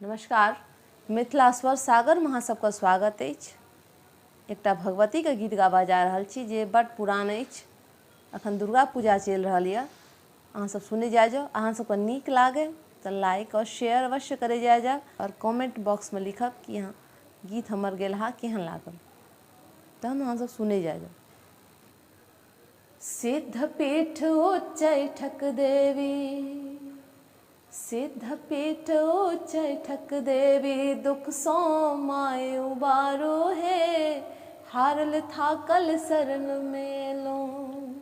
नमस्कार, मिथिला स्वर सागरमे अहाँ सबके स्वागत अछि। एकटा भगवतीके गीत गाबऽ जा रहल छी जे बड्ड पुरान अछि। अखन दुर्गा पूजा चलि रहल यऽ, अहाँ सब सुनै जाइ जाउ। अहाँ सबके नीक लागै तऽ लाइक आओर शेयर अवश्य करै जाइ जाउ आओर कमेंट बॉक्समे लिखब कि अहाँ गीत हमर गेलहा केहन लागल। तहन अहाँ सब सुनै जाइ जाउ। सिद्धपीठ उच्चैठक देवी, सिद्धपीठ उच्चैठक देवी, दुख सँ माय उबारो हे, हारल थाकल शरण मे एलहुँ,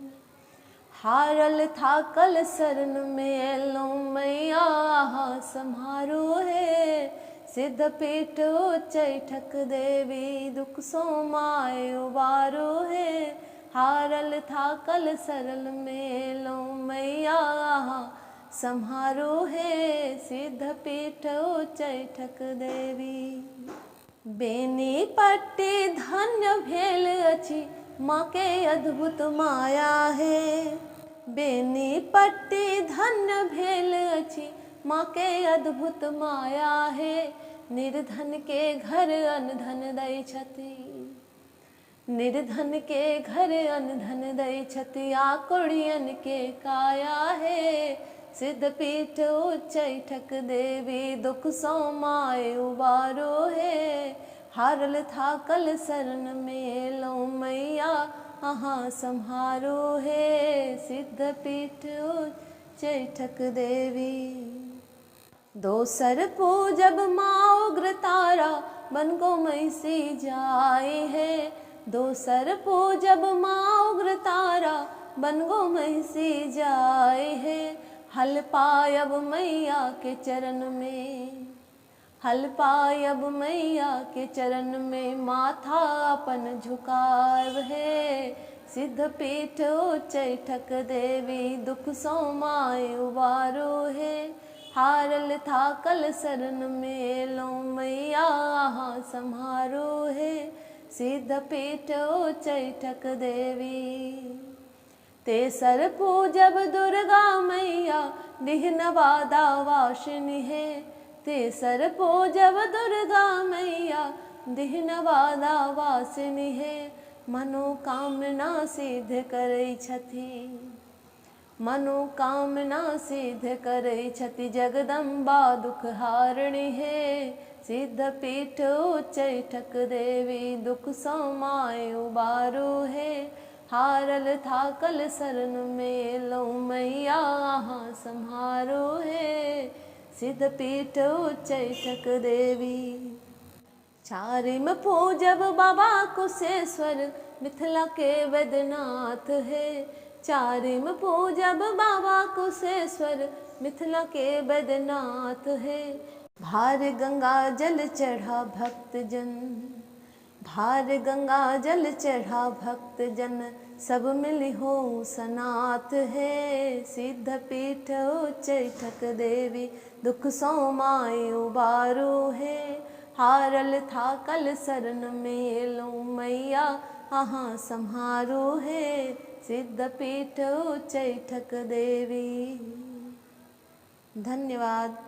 हारल थाकल शरण मे एलहुँ, मैया अहाँ सम्हारो हे। सिद्धपीठ उच्चैठक देवी, दुख सँ माय उबारो हे, हारल थाकल शरण मे एलहुँ, मैया अहाँ सम्हारो हे। सिद्धपीठ उच्चैठक देवी। बेनीपट्टी धन्य भेल अछि, माँ के अद्भुत माया हे। बेनीपट्टी धन्य भेल अछि, माँ के अद्भुत माया हे। निर्धन के घर अनधन दै छथि, निर्धन के घर अनधन दै छथि, आ कोढ़ियन के काया हे। सिद्धपीठ उच्चैठक देवी, दुख सँ माय उबारो हे, हारल थाकल शरण मे एलहुँ, मैया अहाँ सम्हारो हे। सिद्धपीठ उच्चैठक देवी। दोसर पूजब माँ उग्रतारा, बन को महिषी जाय है। दोसर पूजब माँ उग्रतारा, बन गो महिषी जाय है। हल पायब मैया के चरण में, हल पायब मैया के चरण में, माथा अपन झुकायब है। सिद्धपीठ उच्चैठक देवी, दुख सँ माय उबारो हे, हारल थाकल शरण मे एलहुँ, मैया अहाँ सम्हारो हे। सिद्धपीठ उच्चैठक देवी। तेसर पूजब दुर्गा मैया, डिहनवादा वासिनी हे। तेसर पूजब दुर्गा मैया, डिहनवादा वासिनी हे। मनोकामना सिद्ध करै छथि, मनोकामना सिद्ध करै छथि, जगदम्बा दुख हारिणी हे। सिद्धपीठ उच्चैठक देवी, दुख सँ माय उबारू हे, हारल थाकल शरण मे एलहुँ, मैया अहाँ सम्हारो हे। सिद्धपीठ उच्चैठक देवी। चारिम पूजब बाबा कुशेश्वर, मिथिला के वैद्यनाथ हे। चारिम पूजब बाबा कुशेश्वर, मिथिला के वैद्यनाथ हे। भार गंगा जल चढ़ा भक्तजन, भार गंगा जल चढ़ा भक्तजन, सब मिलि हो सनाथ हे। सिद्धपीठ उच्चैठक देवी, दुख सँ माय उबारू हे, हारल थाकल शरण मे एलहुँ, मैया अहाँ सम्हारू हे। सिद्धपीठ उच्चैठक देवी। धन्यवाद।